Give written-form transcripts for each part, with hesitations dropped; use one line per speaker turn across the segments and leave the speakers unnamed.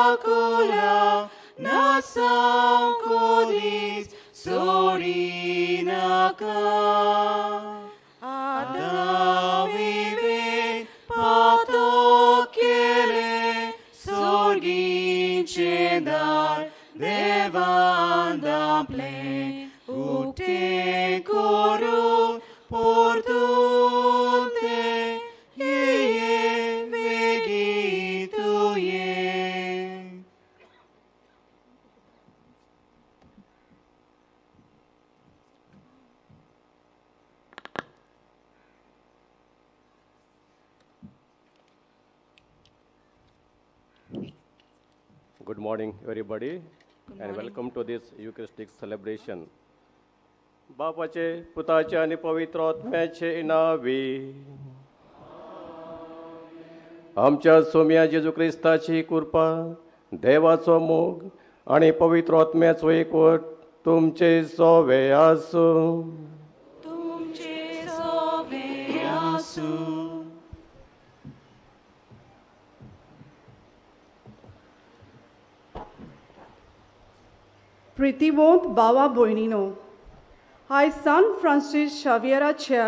Makula nasankodis sorinaka. Adavive patokele sorgincedar devandample ukte koro portunte ye vegituye.
Good morning, everybody,
Good
and
morning.
Welcome to this Eucharistic celebration. बापाचे पुताचे आनी पवित्र आत्म्याचे नांवी आमच्या सोम्या जेजू क्रिस्ताची कृपा, देवाचो मोग आनी पवित्र आत्म्याचो एकवट तुमचे सोवे आसूं.
तुमचे सोवे आसूं.
प्रितीवंत भावा भयणीनो, आयज सान फ्रांसीस शावियराच्या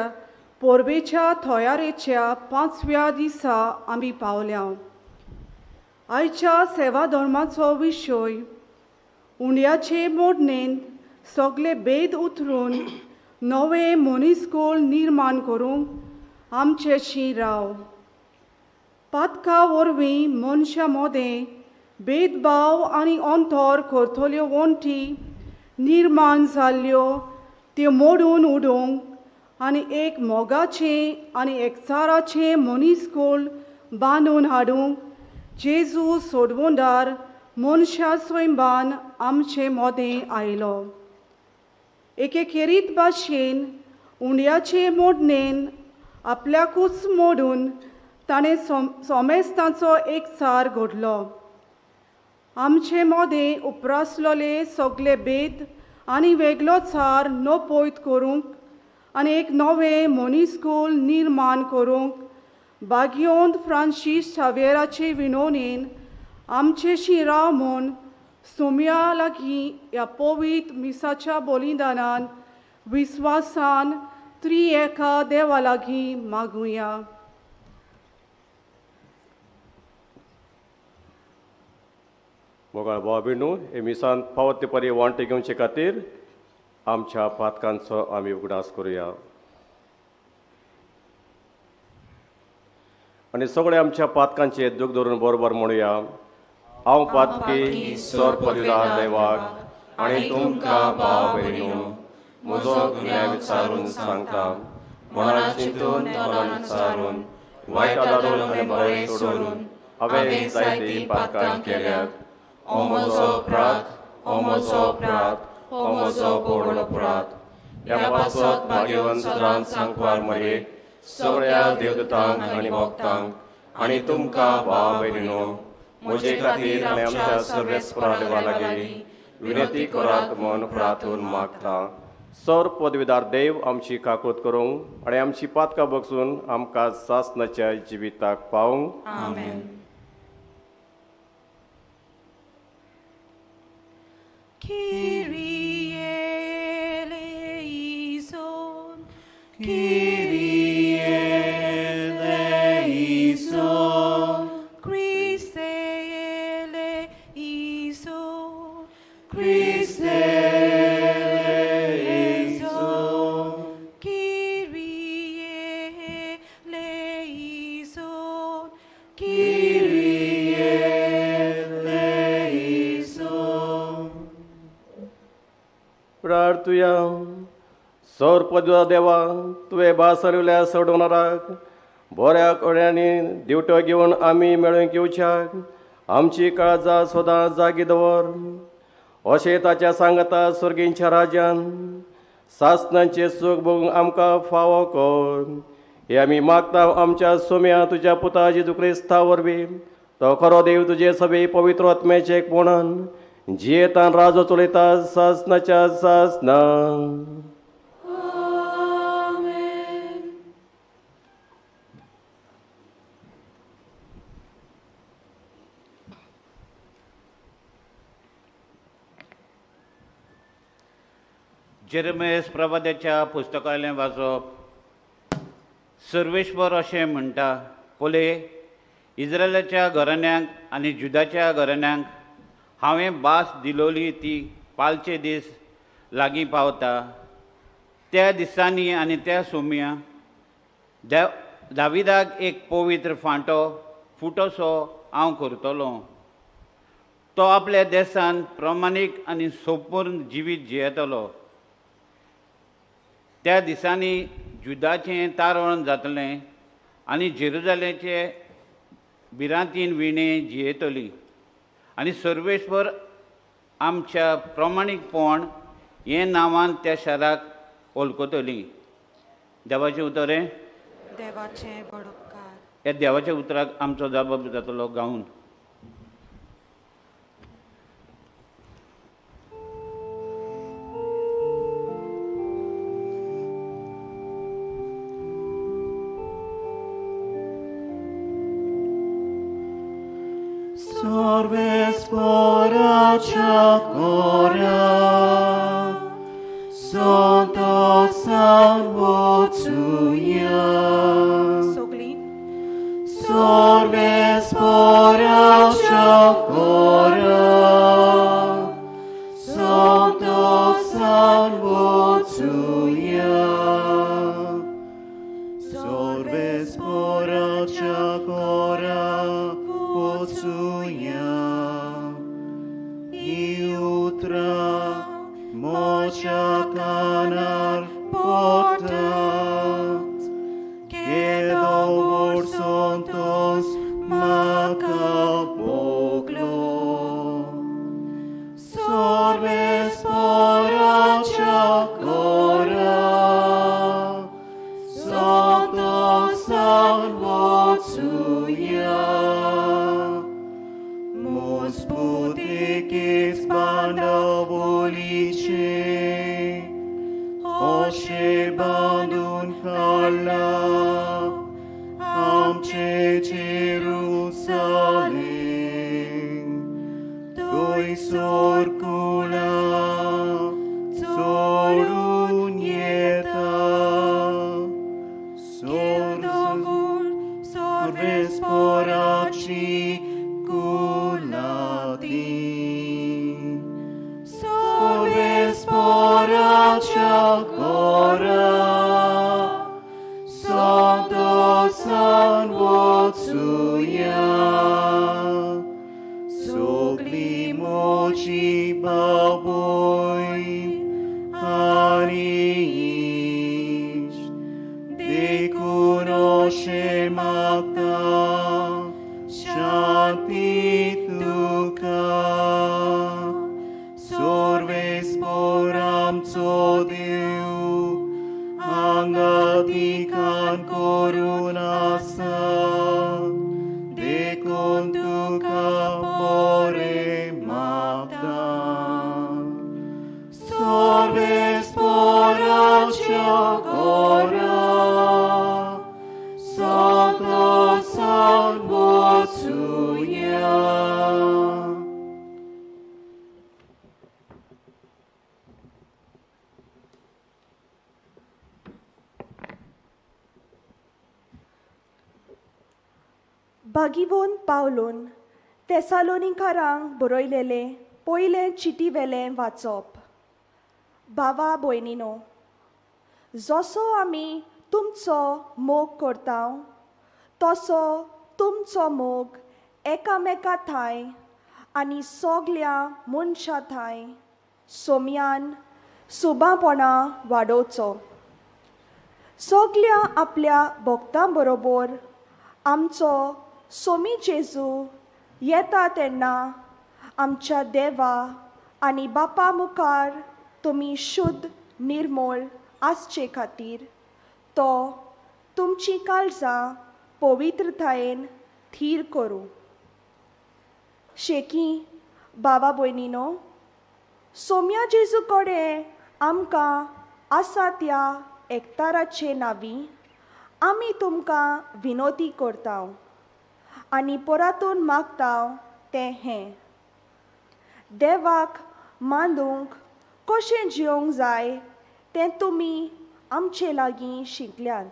पोरबेच्या थोयारेच्या 5व्या दिसा आमी पावल्या. आयच्या सेवा धर्माचो विशय उंड्याचे मोडणेन सगळे भेद उतरून नवे मनीसकूळ निर्माण करूंक आमचेशी राव. पातका वरवीं मनशां मदें भेदभाव आनी अंतर करतल्यो वण्टी निर्माण जाल्ल्यो त्यो मोडून उडोवंक आनी एक मोगाचें आनी एकचाराचें मनीसकूळ बांदून हाडूंक जेजू सोडवणदार मनशा स्वयंबान आमचे मदें आयलो. एके खेरीत भाशेन उंड्याचे मोडणेन आपल्याकूच मोडून ताणें सोमेस्तांचो एकचार घडलो. आमचे मदें उप्रासलोले सगळे भेद आनी वेगळो चार नपयत करूंक आनी एक नवें मनीसकूळ निर्माण करूंक बागियोंत फ्रांसीस शावेराचे विनोणेन आमचेशी राव म्हूण सोम्या लागीं ह्या पवित्र मिसाच्या बलिदानान विस्वासान त्रि एका देवा लागीं मागुया.
मोगाळ भाव भयणू, हे मिसान फावो ते परी वांटे घेवचे खातीर आमच्या पातकांचो आमी उगडास करुया आनी सगळे आमच्या पातकांचे दूख धरून बरोबर म्हणुया. हांव पातकी सर पदवीदार देवाक आनी तुमकां भाव भयणू म्हजो गुन्यांव विचारून सांगता. मनान चिंतून तोंडान विचारून वायट आदारून आनी बरें सोडून हांवें जायतीं पातकां केल्यात. ओ म्हजो अपराध, ओ म्हजो अपराध, ओ म्हजो व्हड अपराध. ह्या पासत भाग्यवंत सदांच सांकवार मरे सगळ्या देवदूतांक आनी भक्तांक आनी तुमकां भाव भयणीनो म्हजे खातीर आनी आमच्या सर्वेस्परा देवा लागीं विनंती करात म्हूण प्रार्थून मागता. सर पदवीदार देव आमची काकूत करूंक आनी आमची पातकां बगसून आमकां सासणाच्या जिविताक पावूंक.
आमेन.
Kyrie eleison, Kyrie eleison, Christe eleison, Christe eleison, Kyrie eleison, Kyrie eleison.
प्रार्थुया. सौर पदवीदार देवा, तुवें भासरवल्या सोडवणाराक बऱ्या कोड्यांनी दिवटो घेवन आमी मेळूंक येवच्याक आमची काळजां सदां जागी दवर. अशें ताच्या सांगता सर्गींच्या राज्यान सासणांचें सूख भोगूंक आमकां फावो कर. हें आमी मागता आमच्या सोम्या तुज्या पुता जेजू क्रिस्ता वरवीं. तो खरो देव तुजे सभे पवित्र आत्म्याचें एकपणान जियेतान राजो चलयता सासणाच्या सासना.
Amen.
जेरेमियास प्रवाद्याच्या पुस्तकांतलें वाचप. सर्वेश्वर अशें म्हणटा, पळय, इज्रायलाच्या घराण्यांक आनी जुदाच्या घराण्यांक हांवें भास दिलोली ती पालचे दीस लागीं पावता. त्या दिसांनी आनी त्या सोम्या दाविदाक एक पवित्र फांटो फुटोसो हांव करतलो. तो आपल्या देसान प्रमाणीक आनी संपूर्ण जिवीत जियेतलो. त्या दिसांनी जुदाचें तारण जातलें आनी जेरुजालेचे भिरांतीन विणे जियेतली आनी सर्वेश्वर आमच्या प्रमाणीकपण हें नांवान त्या शाराक वळखतली. देवाचें उतर हें,
देवाचें व्हड उपकार.
ह्या देवाच्या उतराक आमचो जबाब जातलो गावन.
Sorvespora cora, Santo Salvotuia.
Sogli.
Sorvespora cora, Santo Salvotuia. Sorvespora cora, Otsuya, Iutra, Mocha Kanar Potat, Kedovor Santos Macaboglo, Sorbes Poracha Cora, Santos Salvotuya. Putikis bandavoliche, Oshe bandun kala, Amche Jerusalem, Toi sorkula, Zorunieta, Sorves poraci, Culati, Sorbes poracia cora, Santo Salvotuia, Sogli moci baboi, Arish, De cunosce mata, Shanti tuka, Sorves poram tsodeu, Angatikan corunasa, Decon tuka pore mata. Sorves poracia cora, Santo Salvotuia.
बागिवोन पावलोन तेसालोनिकारांक बरयलेलें पयलें चिटीवेलें वाचप. भावा भयणीनो, जसो आमी तुमचो मोग करता तसो तुमचो मोग एकामेका थांय आनी सगल्या मनशां थांय सोम्यान सुबापणां वाडोवचो. सगल्या आपल्या भक्तां बरोबर आमचो सोमी जेजू येता तेन्ना आमच्या देवा आनी बापा मुखार तुमी शुद्ध निर्मोळ आसचे खातीर तो तुमची काळजां पवित्रतायेन थीर करूं. शेकी बाबा भयणीनो, सोम्या जेजू कडेन आमकां आसा त्या एकताराचे नांवी आमी तुमकां विनोती करता आनी परतून मागता तें हें, देवाक मांदूंक कशें जिवंक जाय तें तुमी आमचे लागीं शिकल्यांत.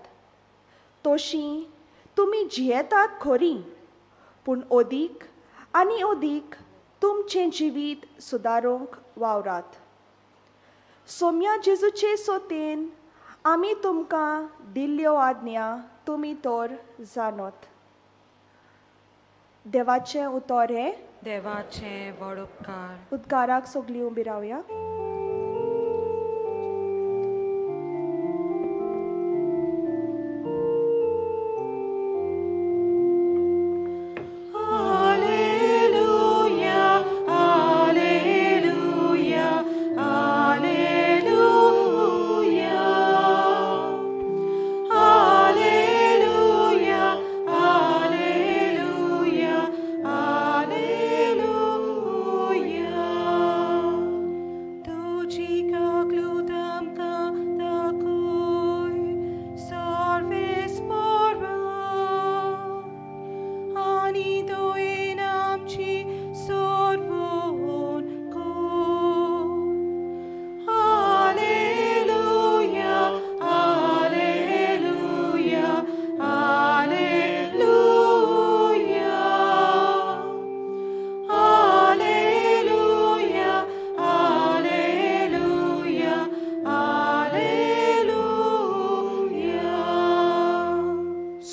तशी तुमी जियेतात खरी, पूण अदीक आनी अदीक तुमचें जिवीत सुदारूंक वावरात. सोम्या जेजूचे सोतेन आमी तुमकां दिल्ल्यो आज्ञा तुमी तर जाणत. देवाचें उतर हें.
देवाचें व्हड उपकार.
उदकाराक सगळीं उबी रावया.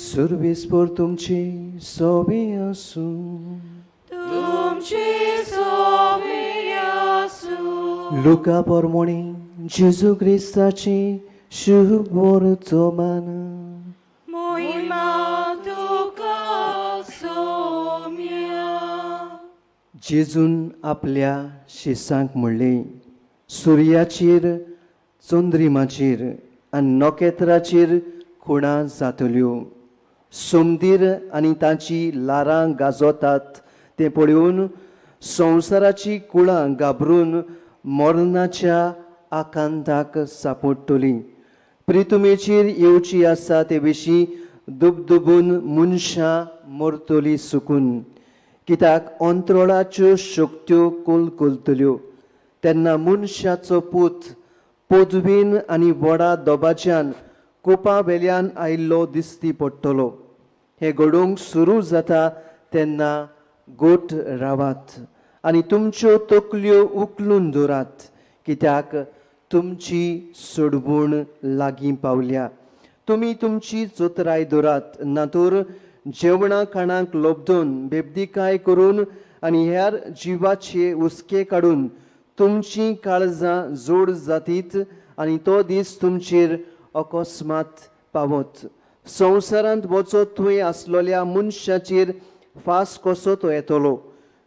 सुर्वेस्पर तुमची सोबी आसूं.
तुमची सोबी आसूं.
लुका पोरमोणी जेजू क्रिस्ताची शुभ वर्तमान.
मोहिमा तुका सोम्या.
जेजून आपल्या शिसांक म्हणलें, सुर्याचेर, चंद्रिमाचेर आनी नखेत्राचेर खुणां जातल्यो. सोमदीर आनी तांची ल्हारां गाजोतात तें पळोवन संवसाराची कुळां घाबरून मरणाच्या आकांताक सापडटलीं. प्रितुमेचेर येवची आसा ते विशीं दुबदुबून मनशां मरतलीं सुकून, कित्याक अंतरोळाच्यो शक्त्यो कोलकोलतल्यो. तेन्ना मनशाचो पूत पदवीन आनी व्हडा दबाज्यान कोपा वेल्यान आयिल्लो दिसती पडटलो. हें घडोवंक सुरू जाता तेन्ना गोट रावात आनी तुमच्यो तकल्यो उखलून दवरात, कित्याक तुमची सोडवण लागीं पावल्या. तुमी तुमची चतुराय दवरात, ना तर जेवणा खाणाक लोबदून बेबदीकाय करून आनी हेर जिवाचे हुस्के काडून तुमचीं काळजां जोड जातीत आनी तो दीस तुमचेर अकस्मात पावत. संवसारांत वचत थंय आसलेल्या मनशाचेर फास कसो तो येतलो.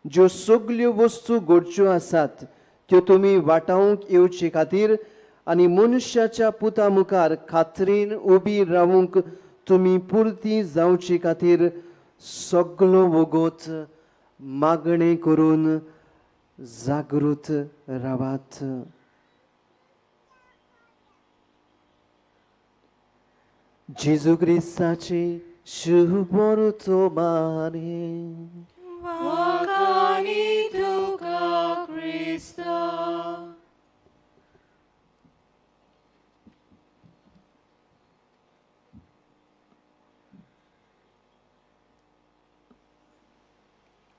ज्यो सगल्यो वस्तू घडच्यो आसात त्यो तुमी वाटावंक येवचे खातीर आनी मनशाच्या पुता मुखार खात्रीन उबी रावूंक तुमी पुरती जावचे खातीर सगलो वगत मागणें करून जागृत रावात. जेजू क्रिस्ताची शुभ वर्तमान.
वाखाणी तुका क्रिस्ता.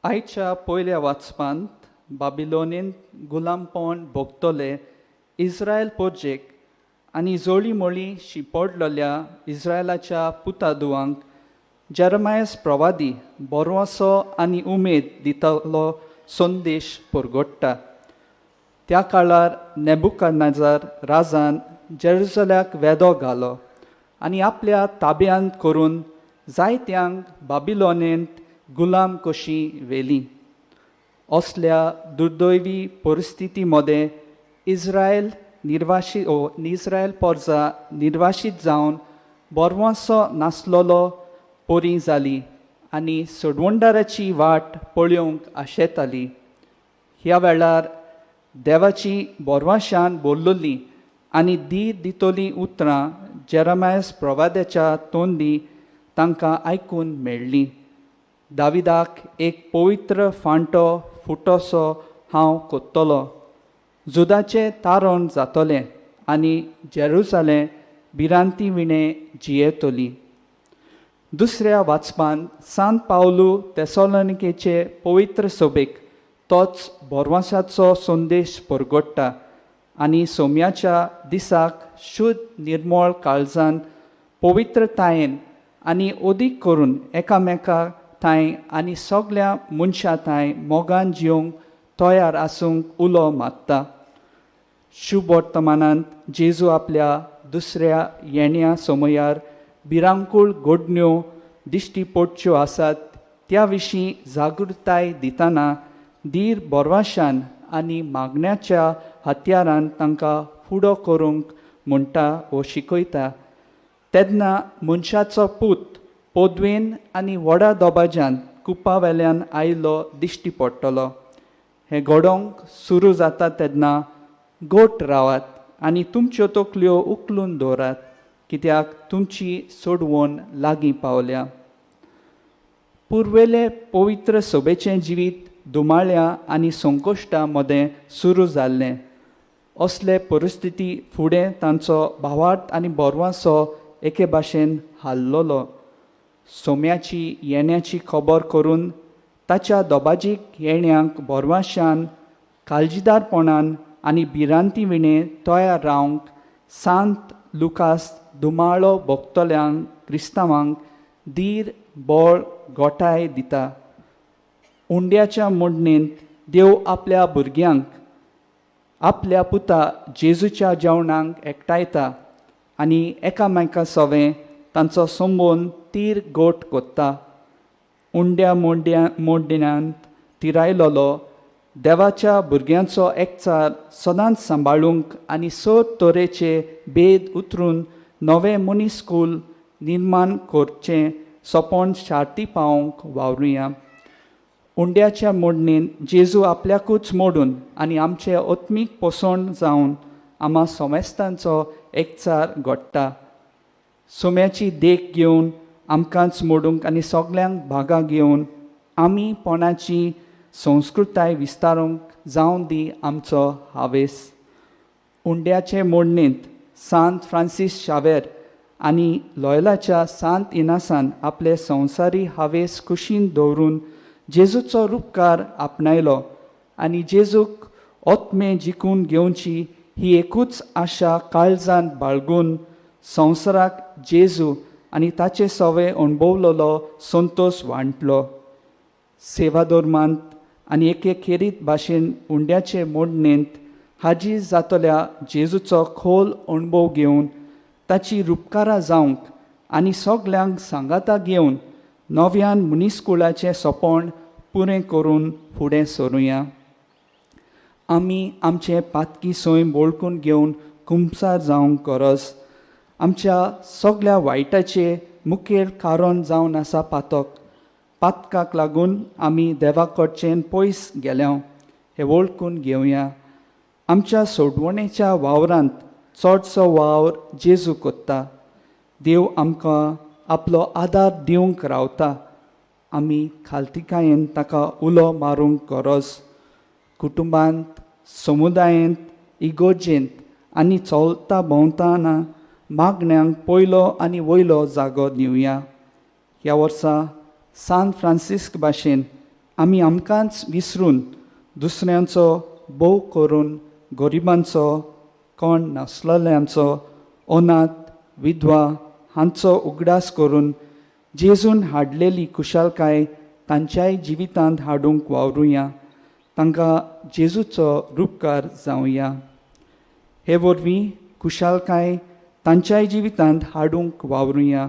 आयच्या पयल्या वाचपांत बाबिलोनींत गुलामपण भोगतले इस्रायल पोर्जेक आनी जोळीमोळी शिंपडलेल्या इस्रायलाच्या पुतादुवांक जेरमायस प्रवादी बरवसो आनी उमेद दितलो संदेश परगट्टा. त्या काळार नेबुकदनेझर राजान जेरुजल्याक वेदो घालो आनी आपल्या ताब्यांत करून जायत्यांक बाबिलोनेंत गुलाम कशी व्हेली. असल्या दुर्दैवी परिस्थिती मदें इस्रायल निर्वाशीत इस्रायल पोरजा निर्वाशीत जावन बरवसो नासलेलो परी जाली आनी सोडवणदाराची वाट पळोवंक आशेताली. ह्या वेळार देवाची बोरवाशान बोल्लोली आनी धीर दितलीं उतरां जेरमायस प्रवाद्याच्या तोंडी तांकां आयकून मेळ्ळीं. दाविदाक एक पवित्र फांटो फुटोसो हांव कोत्तलो, जुदाचें तारण जातलें आनी जेरुजालें भिरांती विणें जियेतली. दुसऱ्या वाचपान सांत पावलू तेसोलोनिकेचे पवित्र सभेक तोच भरवंशाचो संदेश परगट्टा आनी सोम्याच्या दिसाक शुद्ध निर्मळ काळजान पवित्रतायेन आनी अदीक करून एकामेका थांय आनी सगल्या मनशां थांय मोगान जिवंक तयार आसूंक उलो मारता. शुभ वर्तमानांत जेजू आपल्या दुसऱ्या येण्या समयार भिरांकूळ घडण्यो दिश्टी पडच्यो आसात त्या विशीं जागृताय दितना धीर भरवंशान आनी मागण्याच्या हत्यारान तांकां फुडो करूंक म्हणटा वो शिकयता. तेन्ना मनशाचो पूत पदवेन आनी व्हडा दबाज्यान कुपा वेल्यान आयलो दिश्टी पडटलो. हें घडोवंक सुरू जाता तेन्ना गोट रावात आनी तुमच्यो तकल्यो उखलून दवरात, कित्याक तुमची सोडवण लागीं पावल्या. पुर्वेले पवित्र सभेचें जिवीत दुमाळ्या आनी संकश्टां मदें सुरू जाल्लें. असले परिस्थिती फुडें तांचो भावार्थ आनी भरवंसो एके भाशेन हाल्लोलो. सोम्याची येण्याची खबर करून ताच्या दबाजीक येण्याक भरवंशान काळजीदारपणान आनी भिरांती विणें तयार रावंक सांत लुकास दुमाळो भोगतल्यांक क्रिस्तांवांक धीर बळ गोठाय दिता. उंड्याच्या मोडणेंत देव आपल्या भुरग्यांक आपल्या पुता जेजूच्या जेवणाक एकठांयता आनी एकामेका सवें तांचो संबंद तीर गोट कोत्ता. उंड्या मोडण्यांत तिरायलोलो देवाच्या भुरग्यांचो एकचार सदांच सांबाळूंक आनी स तरेचे भेद उतरून नवें मनीस स्कूल निर्माण करचें सपन शार्ती पावोवंक वावरुया. उंड्याच्या मोडणेन जेजू आपल्याकूच मोडून आनी आमचें आत्मीक पोसण जावन आमा सोमेस्तांचो एकचार घडटा. सोम्याची देख घेवन आमकांच मोडूंक आनी सगल्यांक भागां घेवन आमी पणाची संस्कृताय विस्तारूंक जावन दी आमचो हावेस. उंड्याचे मोडणेंत सांत फ्रांसीस शावेर आनी लॉयलाच्या सांत इनासान आपले संवसारी हावेस कुशीन दवरून जेजूचो रुपकार आपणायलो आनी जेजूक ओतमे जिखून घेवची ही एकूच आशा काळजान बाळगून संवसाराक जेजू आनी ताचे सवे अणभवलोलो संतोश वांटलो. सेवाधर्मांत आनी एके खेरीत भाशेन उंड्याचे मोडणेंत हाजीर जातल्या जेजूचो खोल अणभव घेवन ताची रुपकारां जावंक आनी सगल्यांक सांगाता घेवन नव्यान मनीसकुळाचें सपन पुरें करून फुडें सरुया. आमी आमचें पातकी सैम वळखून घेवन कुमसार जावंक गरज. आमच्या सगल्या वायटाचें मुखेल कारण जावन आसा पातक. पातकाक लागून आमी देवा कडच्यान पयस गेल्या हें वळखून घेवया. आमच्या सोडवणेच्या वावरांत चडसो वावर जेजू कोत्ता. देव आमकां आपलो आदार दिवंक रावता. आमी खालतिकायेन ताका उलो मारूंक गरज. कुटुंबांत, समुदायेंत, इगोर्जेंत आनी चलता भोंवतना मागण्यांक पयलो आनी वयलो जागो दिवया. ह्या वर्सा सान फ्रांसिस्क भाशेन आमी आमकांच विसरून दुसऱ्यांचो भोव करून गरिबांचो, कोण नासलेल्यांचो, अनाथ, विधवा हांचो उगडास करून जेजून हाडलेली खुशालकाय तांच्याय जिवितांत हाडूंक वावरुया. तांकां जेजूचो रुपकार जावया. हे वरवीं खुशालकाय तांच्याय जिवितांत हाडूंक वावरुया.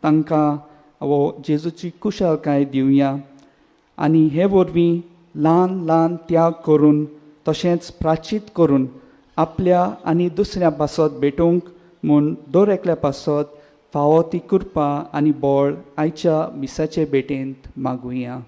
तांकां वो जेजूची खुशालकाय दिवया आनी हे वरवीं ल्हान ल्हान त्याग करून तशेंच प्राचीत करून आपल्या आनी दुसऱ्या पासत भेटूंक म्हूण दर एकल्या पासत फावो ती कृपा आनी बळ आयच्या मिसाचे भेटेंत मागुया.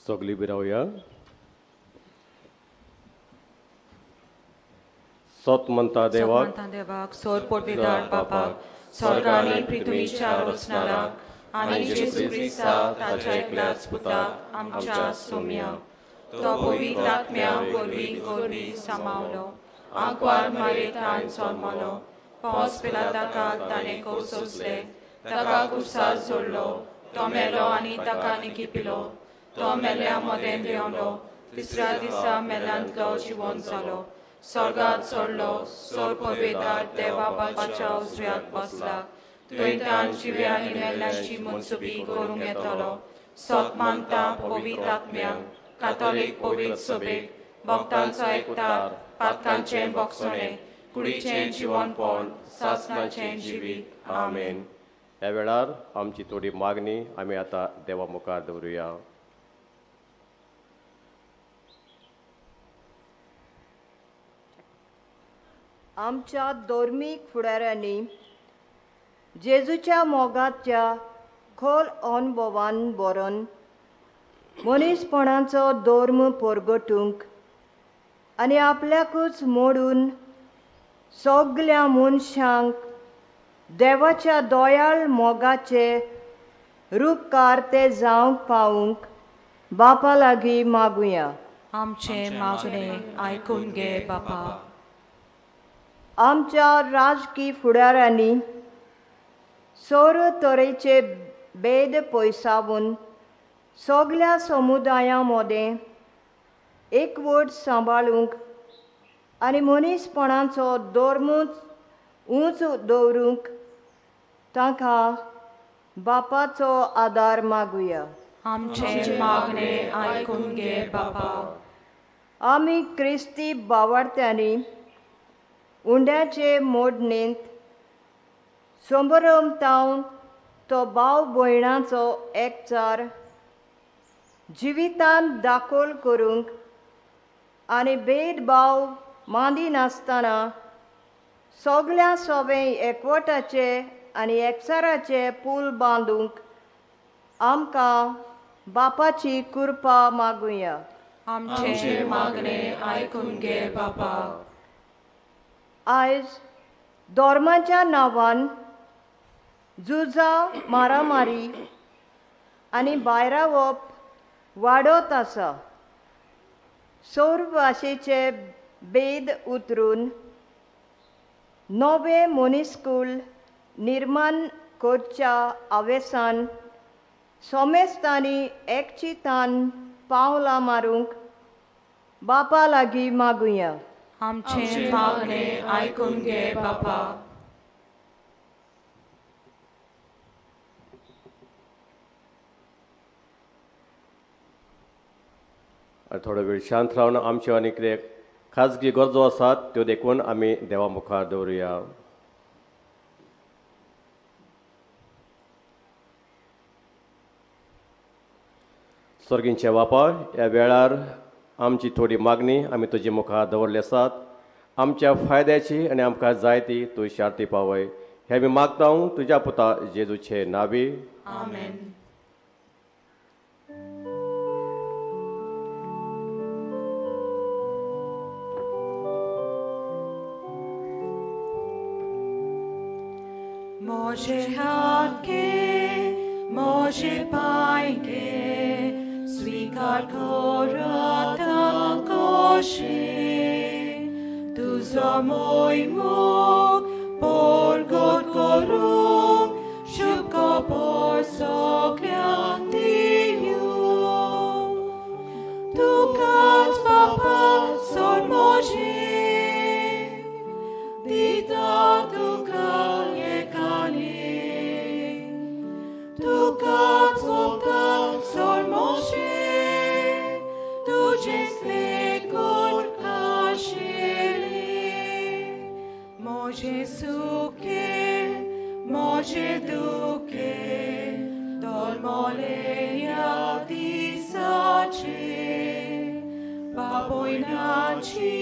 सगळीं उबी रावया. सत म्हणटा देवाक,
देवाक सोर पोरवेदार बापाक, स्वर्ग आनी पृथ्वीच्या रचणाराक आनी जेजू क्रिस्ताक ताच्या एकल्याच पुताक आमच्या सोम्या, तो पवित्र आत्म्या वरवीं गोरवीं सामावलो, आंकवार मारेतान जल्मलो, पोंस पिलाताकाल ताणें कोसोसले, ताका कुर्सार जोडलो, तो मेलो आनी ताका निकिपिलो, तो मेल्या मदें देंवलो, तिसऱ्या दिसा मेल्यांतलो जिवन जालो, स्वर्गात चडलो, सोर पवेदार देवा बापाच्या उजव्याक बसला, थंय तान जिव्या आनी मेल्ल्यांची मनसुबी करूंक येतलो. सत मानता पवित्र आत्म्याक, कातोलीक पवित्र सभेक, भक्तांचो एकतार, पातकांचें बोगसणें, कुडीचें जिवनपण, सासणाचें जिवीत. आमेन.
ह्या वेळार आमची थोडी मागणी आमी आतां देवा मुखार दवरुया.
आमच्या धर्मीक फुडाऱ्यांनी जेजूच्या मोगाच्या खोल अनुभवान बरोवन मनीसपणाचो धर्म परगटूंक आनी आपल्याकूच मोडून सगल्या मनशांक देवाच्या दयाळ मोगाचे रुपकार ते जावंक पावूंक बापा लागीं मागुया.
आमचें मागणें आयकून घे बापा.
आमच्या राजकी फुडाऱ्यांनी सर्व तरेचे भेद पयसावून सगल्या समुदायां मदें एकवट सांबाळूंक आनी मनीसपणाचो धर्मूच उंच दवरूंक तांकां बापाचो आदार मागुया.
आमचें मागणें आयकून घे बापा.
आमी क्रिस्ती बावार्थ्यांनी उंड्याचे मोडणेंत संभ्रम तावन तो भाव भयणाचो एकचार जिवितांत दाखल करूंक आनी भेदभाव मांदिनासतना सगल्या सोबे एकवटाचे आनी एकचाराचे पूल बांदूंक आमकां बापाची कृपा मागुया.
आमचें मागणें आयकून घे बापा.
आयज धर्माच्या नांवान झुजां, मारामारी आनी भायरावप वाडत आसा. सौर भाशेचे भेद उतरून नवें मनीसकूल निर्माण करच्या आवेसान सोमेस्तांनी एकचितान पावलां मारूंक बापा लागीं मागुया.
आमचें मागणें आयकून घे बापा.
थोडो वेळ शांत रावन आमच्यो आनी कितें खाजगी गरजो आसात त्यो देखून आमी देवा मुखार दवरुया. स्वर्गींचे बापा, ह्या वेळार आमची थोडी मागणी आमी तुजे मुखार दवरले आसात. आमच्या फायद्याची आनी आमकां जाय ती तूं शार्ती पावय हें आमी मागता तुज्या पुता जेजूचे नांवी.
आमेन. मोजे हात के मोजे पाय के स्वीकार करता कोशे, तुजो मोयमुख परगट करूंक शुभ खबर सगळ्यांक दिवंक. तुकाच बापा सोड मोजे दिता तुका एकाने, तुकाच सोडता सोड मोजे तुजें स्नेह आशिल्लें. मोजे सुखे मोजे दुखे डोलमोले ह्या दिसाचे, बापोयनाची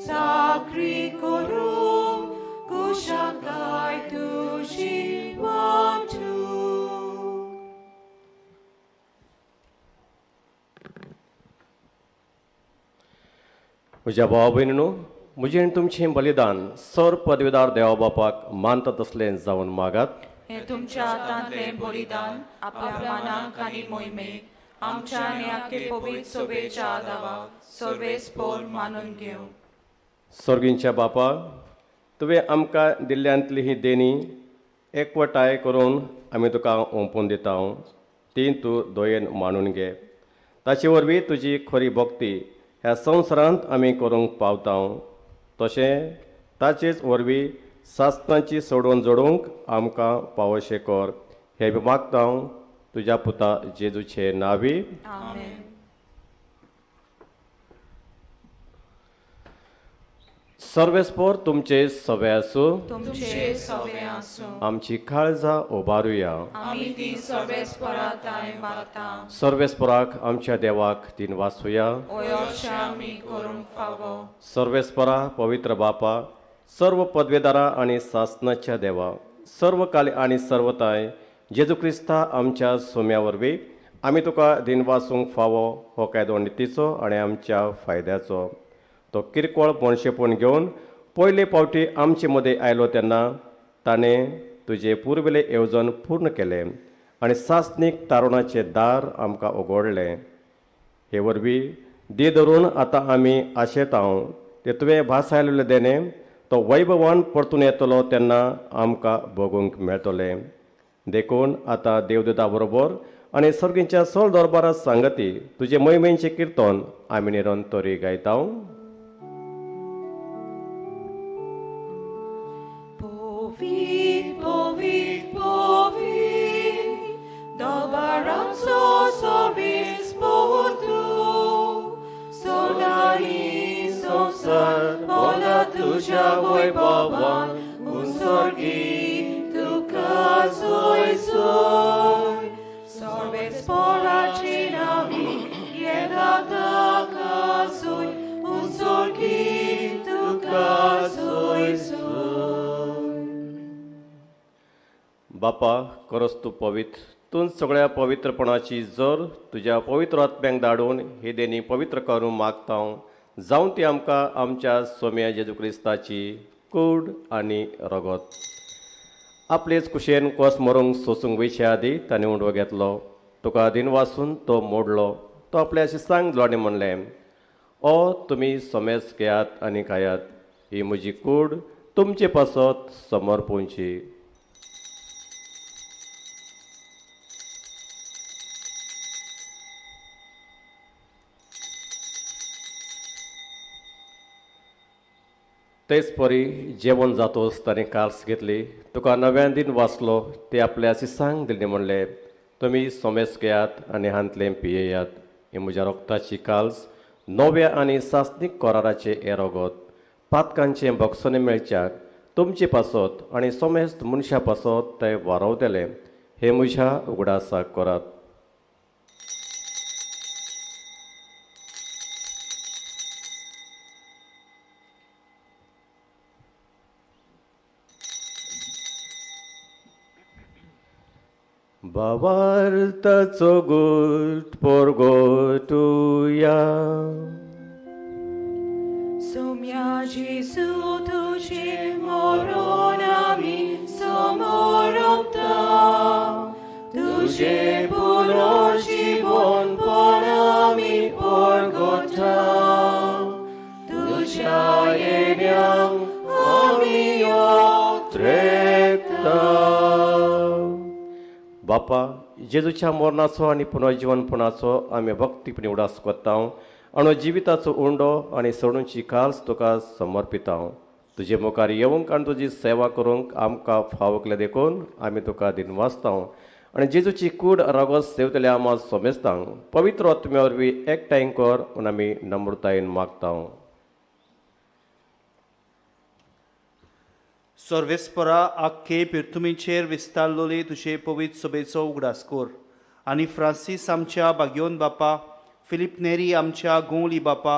चाकरी करूंक कुशाकाय तुजी वाटूंक.
म्हज्या भावा भयणीनो, म्हजें आनी तुमचें बलिदान सर पदवीदार देवा बापाक मानता तसलें जावन मागात.
हें तुमच्या हातांतलें बलिदान आपल्या मानाक आनी मोहिमेक आमच्या आनी आख्खे पवित्र सभेच्या आदावाक सर्वेस्पोर मानून घेवं.
सर्गींच्या बापा, तुवें आमकां दिल्ल्यांतली ही देणी एकवटाय करून आमी तुका ओंपून दिता, ती तूं दयेन मानून घे. ताचे वरवीं तुजी खरी भक्ती ह्या संवसारांत आमी करूंक पावता, तशें ताचेच वरवीं सासणाची सोडोवन जोडूंक आमकां पावोशें कर. हें बी मागता तुज्या पुता जेजूचे नांवी.
आमेन.
सर्वेस्पोर तुमचे सवे आसूं.
तुमचे सवे आसूं.
आमची काळजां उबारुया.
आमी ती सर्वेस्पोरा तांय मागता.
सर्वेस्पोराक आमच्या देवाक दिन वाचुया.
अशें आमी करूंक फावो.
सर्वेस्पोरा पवित्र बापा, सर्व पदवेदारा आनी सासनाच्या देवा, सर्व काल आनी सर्वताय जेजू क्रिस्ता आमच्या सोम्या वरवीं आमी तुका दिन वाचूंक फावो हो कायदो नितीचो आनी आमच्या फायद्याचो. तो किरकोळ मनशेपण घेवन पयले फावटी आमचे मदें आयलो तेन्ना ताणें तुजें पुर्विल्लें येवजण पूर्ण केलें आनी सासणीक तारुणाचें दार आमकां उगडलें. हे वरवीं दी धरून आतां आमी आशेता ते तुवें भासायलेलें देणें तो वैभवान परतून येतलो तेन्ना आमकां भोगूंक मेळटलें. देखून आतां देवदूता बरोबर आनी सर्गीच्या सोल दरबारा सांगती तुजे मोहिमेचें किर्तन आमी निरंतरी गायता.
Povit, povit, povit, dobaranzo sovis potu, solari sonsar, bola tuja voi baban, un sorgi tu casoi soi, sorbes pora cinavi, ieda da casoi, un sorgi tu casoi soi.
बापा, करस तूं पवित्र, तूं सगळ्या पवित्रपणाची जर तुज्या पवित्र आत्म्यांक धाडून ही देणी पवित्र करूंक मागता, जावं ती आमकां आमच्या सोम्या जेजू क्रिस्ताची कूड आनी रगत. आपलेच कुशेन कोस मरूंक सोसूंक वयचे आदी ताणें उंडो घेतलो, तुका दिन वासून तो मोडलो, तो आपल्या शिसांक दिलो आनी म्हणलें, ओ तुमी सोमेस घेयात आनी खायात, ही म्हजी कूड तुमचे पासत समर्पूंची. तेच परी जेवण जातोच ताणें काल्स घेतली, तुका नव्यान दिन वाचलो, ते आपल्या शिसांक दिल्ली म्हणलें, तुमी सोमेस घेयात आनी हांतलें पियेयात, ही म्हज्या रोगताची काल्स नव्या आनी सासणीक कराराचें हें रगत पातकांचें भोगसणें मेळच्याक तुमचे पासत आनी सोमेस्त मनशां पासत तें वारवतलें. हें म्हज्या उगडासाक करात. भावार्थाचो गुट परगटुया.
सोम्या जेजू तुजें मरण आमी समर्पता, तुजें पुनर्जीवनपण आमी परगटा, तुज्या येण्यांक आमी त्रेकता.
बापा, जेजूच्या मरणाचो आनी पुनर्जीवनपणाचो आमी भक्तीपणी उडास करता आनी जिविताचो उंडो आनी सोडूंची काल्स तुका समर्पिता. तुजे मुखार येवंक आनी तुजी सेवा करूंक आमकां फावो केल्या देखून आमी तुका दिनवासता आनी जेजूची कूड रगत सेवतल्या आमा सोमेस्तांक पवित्र आत्म्या वरवीं एकठांय कर म्हूण आमी नम्रतायेन मागता.
सर्वेस्परा आख्खे पिर्थुमीचेर विस्तारलोले तुजे पवित्र सभेचो उगडास कर आनी फ्रांसीस आमच्या बाग्योन बापा, फिलीप नेरी आमच्या गोंवली बापा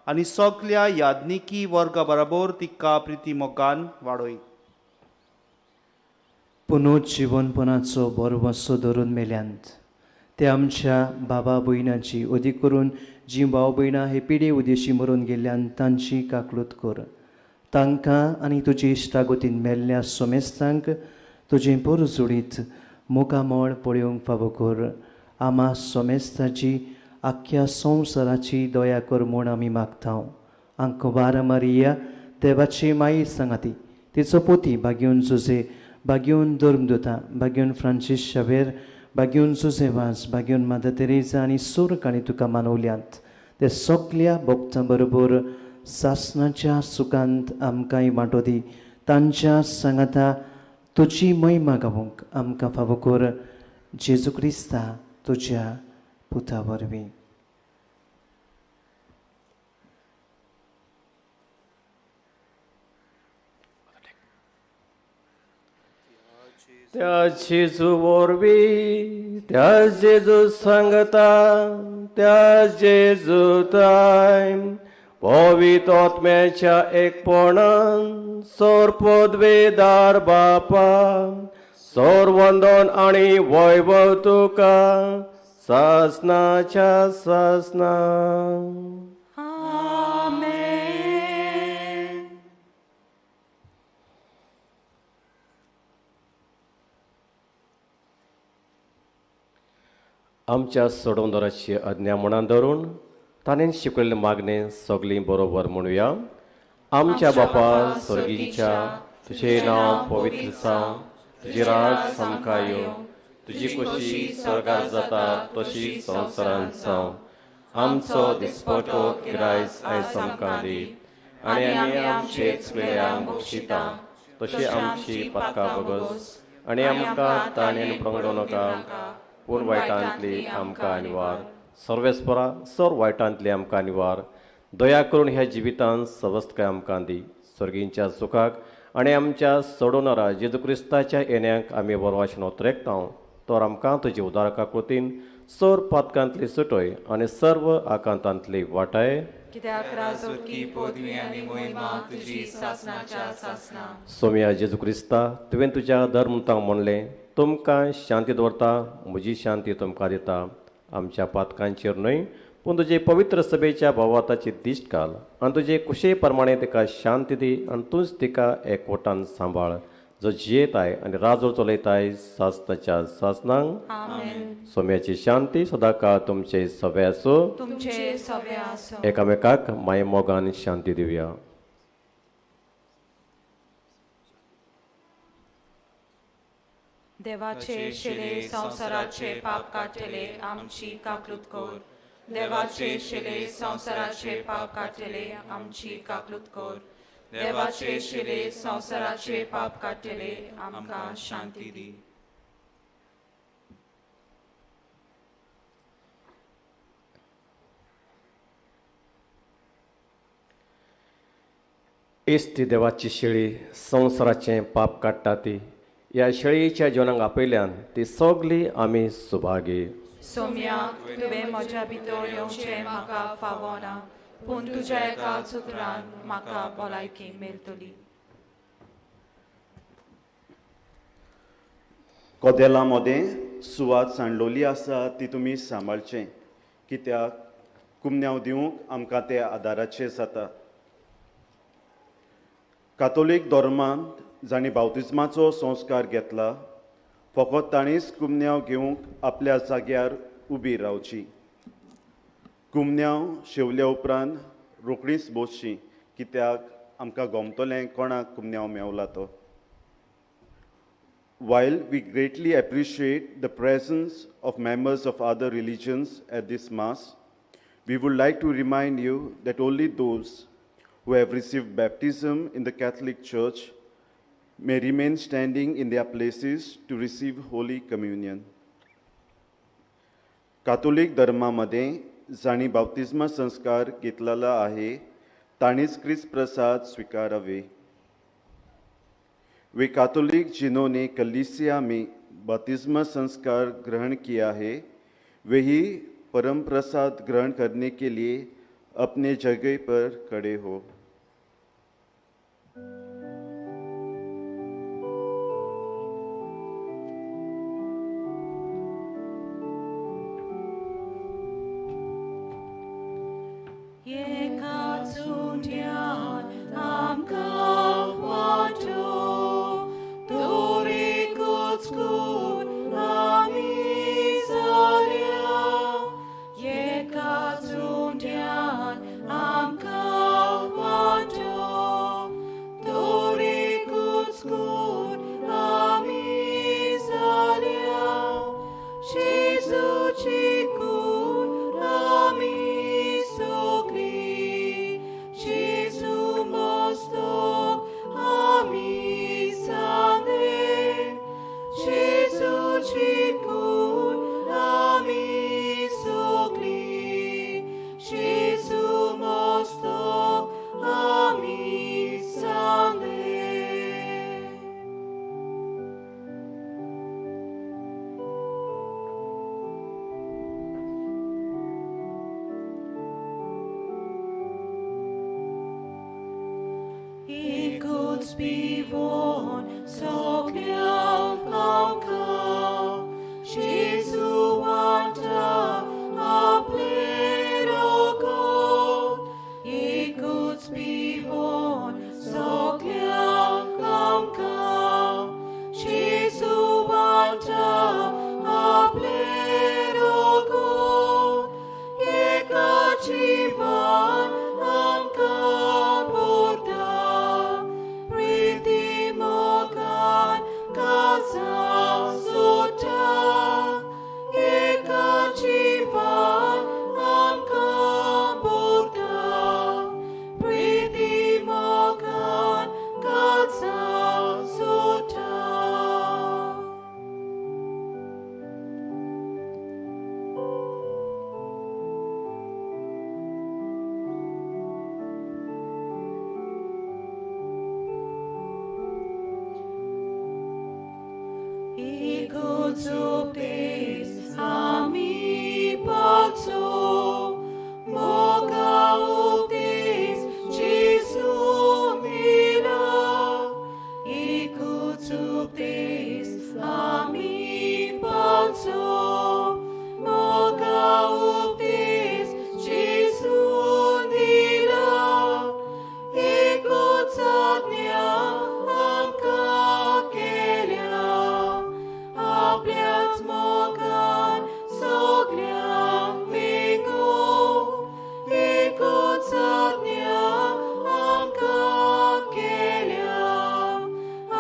आनी सगल्या यादनिकी वर्गा बराबर तिका प्रिती मोगान वाडय.
पुनर्जिवनपणाचो भरवंसो धरून मेल्यांत ते आमच्या बाबा भयणांची अदीक करून जी भाव भयणां हे पिडे उदेशी मरून गेल्ल्यान तांची काकलूत कर. तांकां आनी तुजी इश्टागतीन मेल्ल्या सोमेस्तांक तुजें पोरजोडीत मुखामळ पळोवंक फावो कर. आमा सोमेस्ताची आख्ख्या संवसाराची दया कर म्हूण आमी मागता. आंकवार मारिया देवाची माई सांगाती तिचो पोती बागेवन जुजे, बागेवन धर्मदुता, बागेवन फ्रांसीस शावेर, बागेवन जुजे वाज, बागेवन मदर तेरेजा आनी सोरकाणी तुका मानवल्यांत ते सगल्या भक्तां बरोबर सासणाच्या सुखांत आमकांय वांटो दी. तांच्या सांगाता तुजी महिमा गावंक आमकां फावो कर. जेजू क्रिस्ता तुज्या पुता वरवीं.
त्या जेजू वरवीं, त्या जेजू सांगता, त्या जेजू ताय पवित्र आत्म्याच्या एकपणान सोर पदवेदार बापा सोर वंदन आनी वैभव तुका सासनाच्या सासना. आमच्या सोडवणदाराची आज्ञा म्हणान धरून ताणें शिकयल्लें मागणें सगळीं बरोबर म्हणुया. आमच्या बापा स्वर्गीच्या, तुजें नांव पवित्र जावं, तुजें राज आमकां येवं, तुजी खोशी स्वर्गार जाता तशी संवसारांत जावं. आमचो दिसपटो गिरायस आयज आमकां दी आनी आमी आमचे चुकलेल्यांक बक्षिता तशी आमची पातकां भोगस आनी आमकां ताणें पळोवंक नाका पूण वायटांतली आमकां निवार. सर्वेस्परा सर वायटांतली आमकां निवार. दया करून ह्या जिवितांत सवस्तकाय आमकां दी. स्वर्गींच्या सुखाक आनी आमच्या सोडोवणारा जेजू क्रिस्ताच्या येण्याक आमी बरवाशेन ओतरेकता तर आमकां तुजी उदारका कृतीन सर पातकांतली सुटय आनी सर्व आकांतांतली वाटाय. सोम्या जेजू क्रिस्ता, तुवें तुज्या धर्मतांक म्हणलें, तुमकां शांती दवरता, म्हजी शांती तुमकां दिता. आमच्या पातकांचेर न्हय पूण तुजे पवित्र सभेच्या भावाताची दिश्ट घाल आनी तुजे कुशे प्रमाणे तिका शांती दी आनी तूंच तिका एकवटान सांबाळ, जो जियेताय आनी राजो चलयताय सासनाच्या सासनांक. सोम्याची शांती सदांकाळ तुमचे सवे आसूं. एकामेकाक माय मोगान शांती दिवया.
देवाचे शिले संवसाराचे पाप काडटले आमची काकलूत कर. देवाचे शिले संवसाराचे पाप काडटले आमची काकलूत कर. देवाचे शिले संवसाराचे पाप काडटले आमकां शांती दी.
इश्ट देवाची शेळी संवसाराचें पाप काडटा ती ह्या शेळयेच्या जिवनाक आपयल्यान ती सगळी आमी सुभागी.
सोम्या, तुवें म्हज्या भितर येवचें म्हाका फावना, पूण तुज्या एका सुत्रान म्हाका भलायकी मेळटली.
कदेलां मदें सुवात सांडलोली आसा ती तुमी सांबाळचें, कित्याक कुमन्यांव दिवंक आमकां ते आदाराचें जाता. कातोलीक धर्मांत जांणी बावतिज्माचो संस्कार घेतला फकत तांणीच कुमन्यांव घेवंक आपल्या जाग्यार उबी रावची. कुमन्यांव शेवल्या उपरांत रोखडीच बसची, कित्याक आमकां गोमतलें कोणाक कुमन्यांव मेवला तो. While we greatly appreciate the presence of members of other religions at this Mass, we would like to remind you that only those who have received baptism in the Catholic Church may remain standing in their places to receive Holy Communion. Catholic धर्मामध्ये जांणी बाप्तिस्मा संस्कार घेतलेला आहे तांणीच क्रिस्त प्रसाद स्वीकारावे. वे Catholic जिन्होंने कलीसिया में बपतिस्मा संस्कार ग्रहण किया है वे ही परम प्रसाद ग्रहण करने के लिए अपने जगह पर खड़े हो.
एकूच पिवोन सगल्यांक आमकां जेजू वांटा आपलें रगत. एकूच पिवोन सगल्यांक आमकां जेजू वांटा आपलें रगत. एका जिवान आमकां भरता प्रिती मोगान काळजां सोडटा. एका जिवान आमकां भरता प्रिती मोगान काळजां सोडटा. एकूच उपदेश आमी पाळचो, मोगा उपदेश जेजून दिला. एकूच उपदेश आमी पाळचो, मोगा उपदेश जेजून दिला. एकूच आज्ञा आमकां केल्या, आपल्याच मोगान सगल्यांक वेंगोवंक. एकूच आज्ञा आमकां केल्या,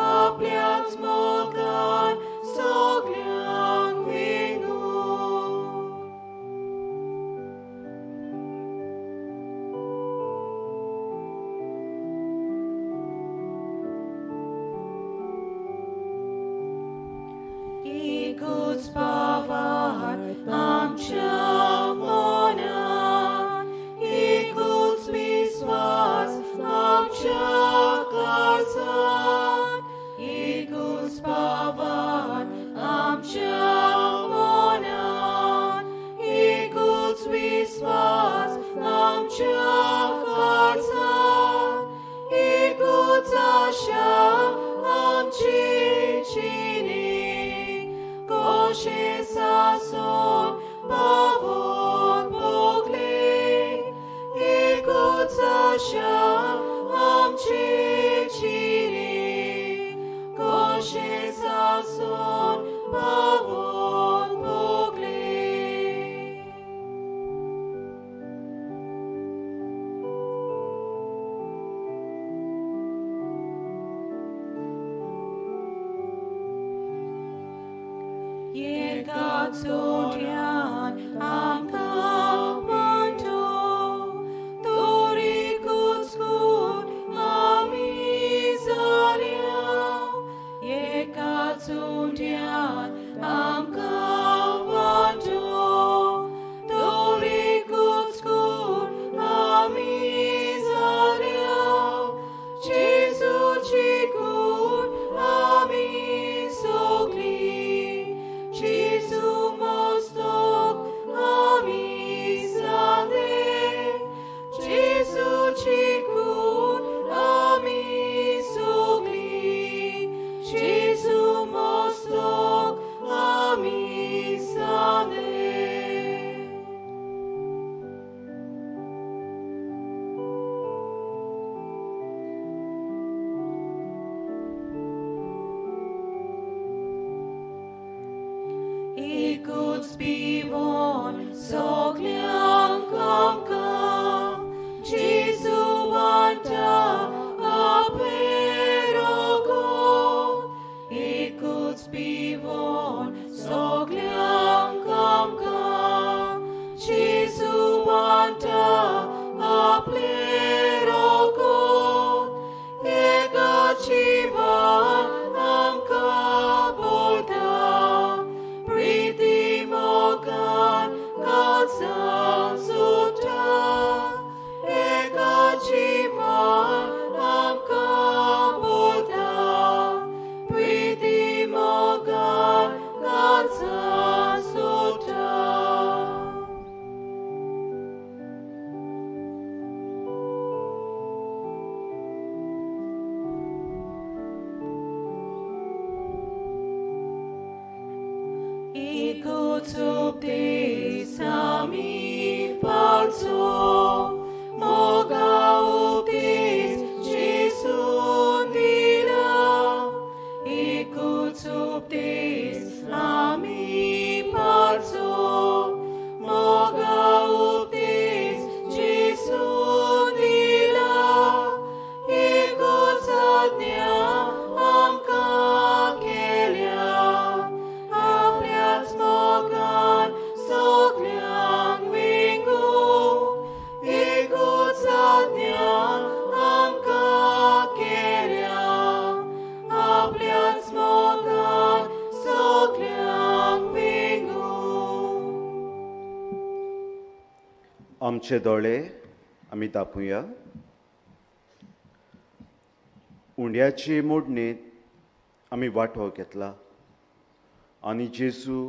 आपल्याच मोगान सगल्यांक वेंगोवंक. एकूच भावार्थ आमच्या मनान, एकूच विस्वास आमच्या काळजान. एकूच भावार्थ आमच्या मनान, एकूच विस्वास आमच्या काळजान. एकूच आशा आमची जिणी, कशें सासून पावोन भोगले. एकूच आशा आमची जिणी, कशें सासून पावोन भोगले. एका जोड्यान आमकां म्हणटो, तर एकूच कूड आमी जाल्या. एका जोड्यान आमकां म्हणटो, तर एकूच कूड आमी जाल्या. जेजूची कूड आमी सगळीं, जेजू मस्तक आमी जाले. जेजूची कूड आमी सगळीं, जेजू मस्तक आमी जाले. एकूच पिवोन सगल्यांक आमकां जेजू वांटा आपलें रगत. एकूच पिवोन सगल्यांक आमकां जेजू वांटा आपलें रगत. एका जिवान आमकां भरता प्रिती मोगान काळजां सोडटा. एका जिवान आमकां भरता प्रिती मोगान काळजां सोडटा. उपदेस आमी पाळचो, मोगा उपदेस जेजून दिला, एकूच उपदेस आमी पाळचो, मोगा उपदेस जेजून दिला, एकूच आज्ञा आमकां केल्या, आपल्याच मोगान सगल्यांक वेंगूंक, एकूच आज्ञा आमकां केल्या, आपल्याच मोगान सगल्यांक वेंगूंक.
आमचे दोळे आमी दापुया. उंड्याचे मोडणेंत आमी वांटो घेतला आनी जेजू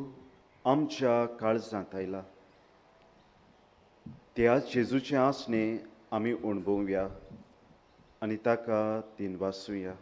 आमच्या काळजांत आयला. त्या जेजूचें आसणें आमी अणभवया आनी ताका दिनवासुया.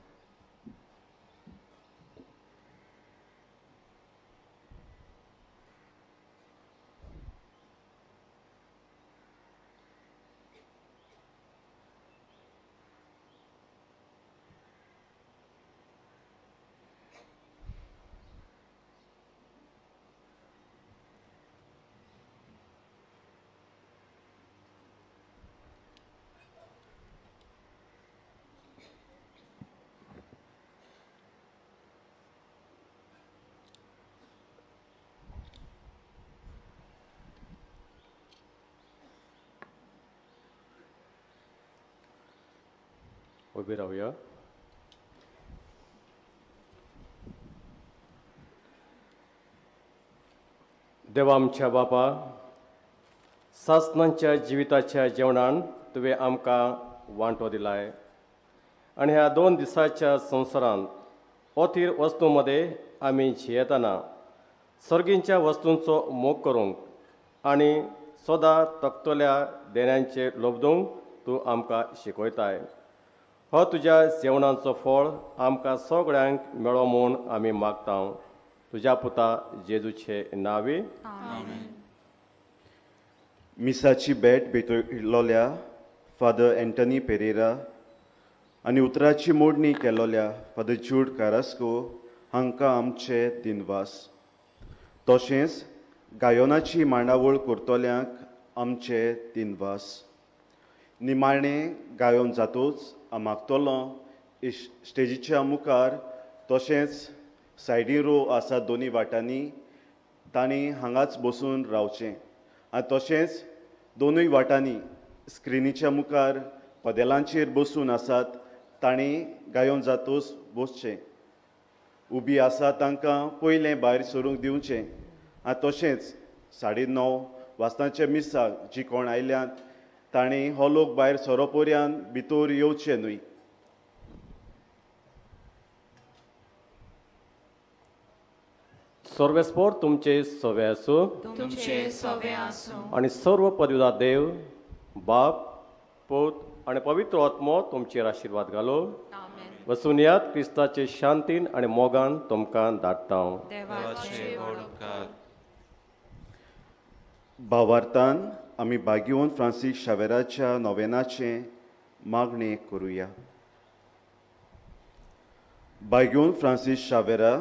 उबी रावया. देवा आमच्या बापा, सासणांच्या जिविताच्या जेवणान तुवें आमकां वांटो दिलाय आनी ह्या 2 दिसाच्या संवसारांत अथीर वस्तूं मदें आमी जियेतना सर्गींच्या वस्तूंचो मोग करूंक आनी सदां तकतल्या देण्यांचेर लोबदूंक तूं आमकां शिकयताय. हो तुज्या जेवणाचो फळ आमकां सगळ्यांक मेळो म्हूण आमी मागता, तुज्या पुता जेजूचे नांवे.
मिसाची भेट भेटयलोल्या फादर एंटनी पेरेरा आनी उतराची मोडणी केलोल्या फादर ज्यूड कारास्को हांकां आमचे दिनवास. तशेंच गायनाची मांडावळ करतल्यांक आमचे दिनवास. निमाणें गायन जातूच हांव मागतलो स्टेजीच्या मुखार तशेंच सायडी रो आसा दोनी वाटांनी तांणी हांगाच बसून रावचें आनी तशेंच दोनूय वाटांनी स्क्रिनीच्या मुखार कदेलांचेर बसून आसात तांणी गायोन जातूच बसचें. उबी आसा तांकां पयलें भायर सरूंक दिवचें आनी तशेंच 9:30 वाजतांच्या मिसाक जी कोण आयल्यात तांणी हो लोक भायर सोरो पर्यान भितर येवचे न्हय.
सर्वेस्पोर तुमचे सवे आसूं,
तुमचे सवे आसूं,
आनी सर्व पदवीदार देव बाप पूत आनी पवित्र आत्मो तुमचेर आशिर्वाद घालो. वचून यात क्रिस्ताचे शांतीन आनी मोगान तुमकां धाडटा.
देवाचे व्हड उपकार.
भावार्थान आमी बागियोन फ्रांसीस शावेराच्या नोवेनाचें मागणें करुया. बागियोन फ्रांसीस शावेरा,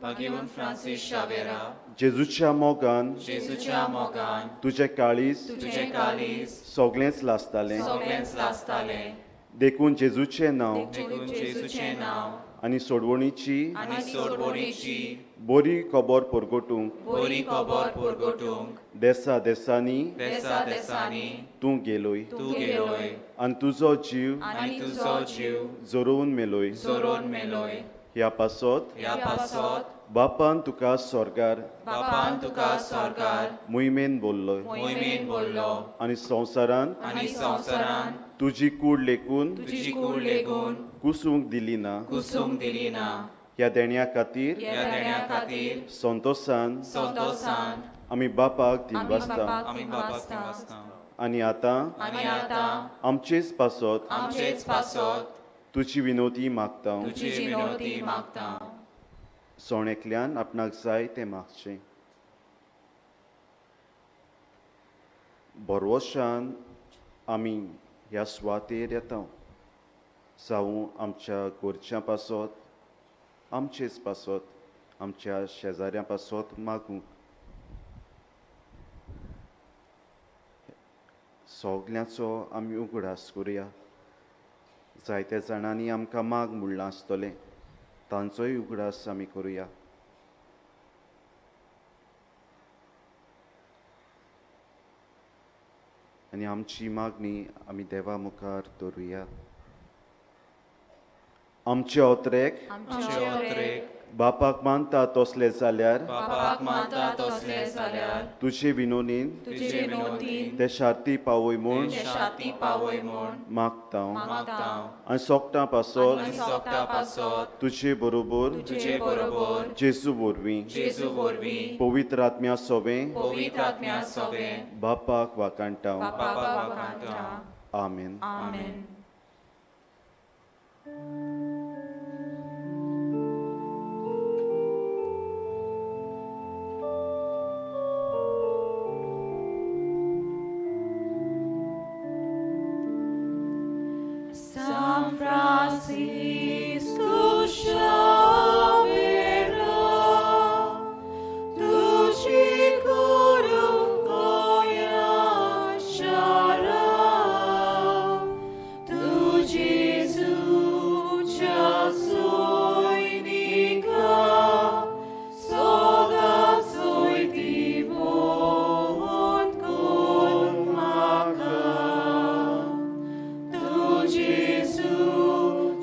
बागियोन फ्रांसीस शावेरा,
जेजूच्या मोगान,
जेजूच्या मोगान
तुजें काळीज,
तुजें काळीज
सगळेंच लासतालें,
सगळेंच लासतालें,
देखून जेजूचें नांव,
देखून जेजूचें नांव
आनी सोडवणीची,
आनी सोडवणीची
बरी खबर परगटूंक,
बरी खबर परगटूंक
देसा देसांनी,
देसा देसांनी
तूं गेलोय,
तूं गेलोय,
आनी तुजो जीव,
आनी तुजो जीव
जोरोवन मेलोय,
जोरोवन मेलोय.
ह्या पासत,
ह्या पासत
बापान तुका स्वर्गार,
बापान तुका स्वर्गार
मोहिमेन बोल्लो,
मोहिमेन बोल्लो,
आनी संवसारान,
आनी संवसारान
तुजी कूड लेखून,
तुजी कूड लेखून
कुसूंक दिली ना,
कुसूंक दिली ना.
ह्या देण्या खातीर,
ह्या देण्या खातीर
संतोसान,
संतोसान
आमी बापाक दिनवासता,
आमी बापाक दिनवासता.
आनी आतां,
आनी आतां
आमचेच पासत,
आमचेच पासत
तुजी विनोती मागता,
तुजी विनोती मागता.
सोणेकल्यान आपणाक जाय तें मागचें. भरवशान आमी ह्या सुवातेर येता, जावं आमच्या घरच्यां पासत, आमचेच पासत, आमच्या शेजाऱ्यां पासत मागूंक. सगल्यांचो आमी उगडास करुया. जायत्या जाणांनी आमकां माग म्हणलां आसतलें, तांचोय उगडास आमी करुया. आनी आमची मागणी आमी देवा मुखार दवरुया. आमचे ओत्रेक बापाक मानता तसले जाल्यार तुजे विनोदीन ते शार्ती पावय म्हूण मागता आनी सोगटां पासत तुजे बरोबर जेजू वरवीं पवित्र आत्म्या सोवें बापाक वाकाणटा. आमेन.
San Francisco Xavera, tuji guru Goya Shara, tu Jesu Chasoinika, soda soy divon kun maka. Tu Jesu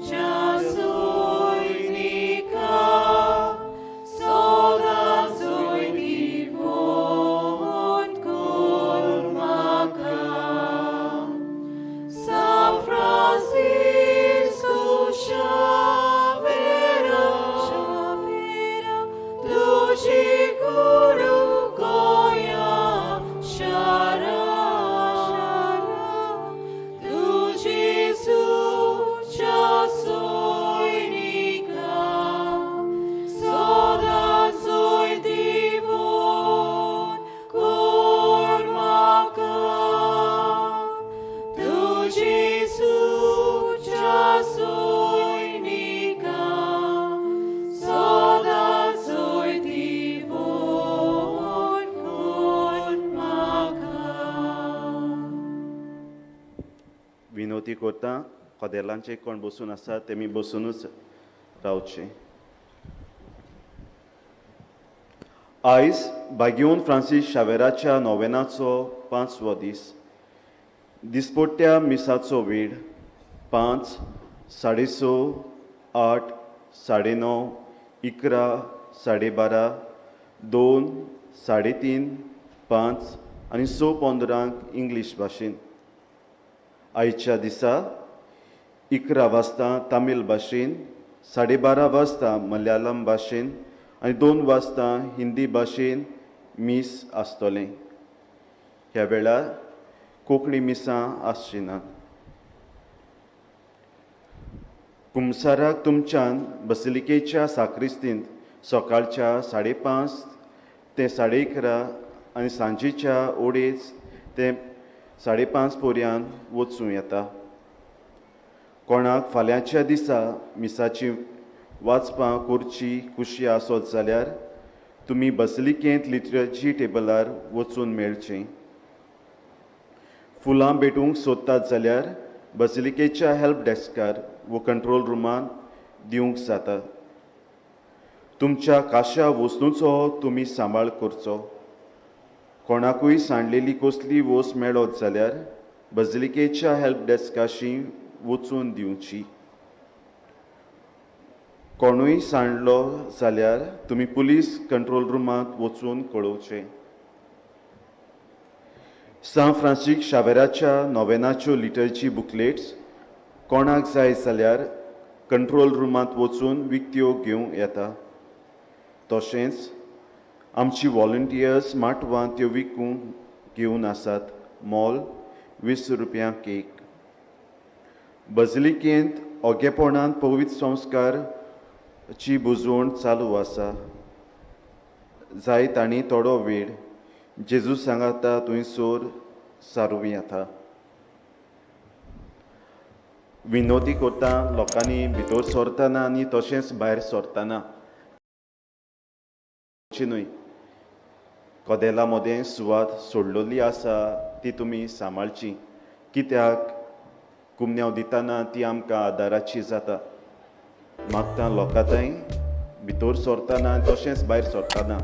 Chasoinika, soda soy divon kun maka. San Francisco Xavera, tuji guru Goya Shara, tu Jesu Chasoinika, soda soy divon kun maka. Tu Jesu Chasoinika, soda soy divon kun maka.
विनोती करता कदेलांचे कोण बसून आसा तेमी बसुनूच रावचें. आयज बागियोन Francis शावेराच्या नोवेनाचो 5वो दीस. दिसपट्ट्या मिसाचो वेळ 5, 6:30, 8, 9:30, 11, 12:30, 2, 3:30, 5 आनी 6:15 इंग्लीश भाशेन. आयच्या दिसा 11 वाजता तामील भाशेन, 12:30 वाजता मलयाळम भाशेन आनी 2 वाजता हिंदी भाशेन मीस आसतलें. ह्या वेळार कोंकणी मिसां आसची नात. कुमसाराक तुमच्यान बसिलिकेच्या साक्रिस्तींत सकाळच्या 5:30 ते 11:30 आनी सांजेच्या 2:30 ते 5:30 पर्यंत वचूं येता. कोणाक फाल्यांच्या दिसा मिसाची वाचपां करची खुशी आसत जाल्यार तुमी बसलिकेंत लिटरची टेबलार वचून मेळचें. फुलां भेटूंक सोदतात जाल्यार बसलिकेच्या हेल्प डेस्कार वो कंट्रोल रुमांत दिवंक जाता. तुमच्या काश्या वस्तूंचो तुमी सांबाळ करचो. कोणाकूय सांडलेली कसली वस्त मेळत जाल्यार बजलिकेच्या हेल्प डेस्काशी वचून दिवची. कोणूय सांडलो जाल्यार तुमी पुलीस कंट्रोल रुमांत वचून कळोवचें. सांत फ्रांसीस शावेराच्या नोवेनाच्यो लिटर्जी बुकलेट्स कोणाक जाय जाल्यार कंट्रोल रुमांत वचून विकत्यो घेवंक येता. तशेंच आमची वॉलंटियर्स माटवां त्यो विकूंक घेवन आसात. मोल 20 रुपया केक. बजलिकेंत ओगेपणान पवित्र संस्कारची बुजवण चालू आसा. जाय तांणी थोडो वेळ जेजू सांगाता थंयसर सारूं येता. विनोदी करता लोकांनी भितर सरतना आनी तशेंच भायर सरतना न्हय. कदेला मदें सुवात सोडलेली आसा ती तुमी सांबाळची, कित्याक कुमन्यांव दितना ती आमकां आदाराची जाता. मागता लोकां भितर सरतना तशेंच भायर सरतना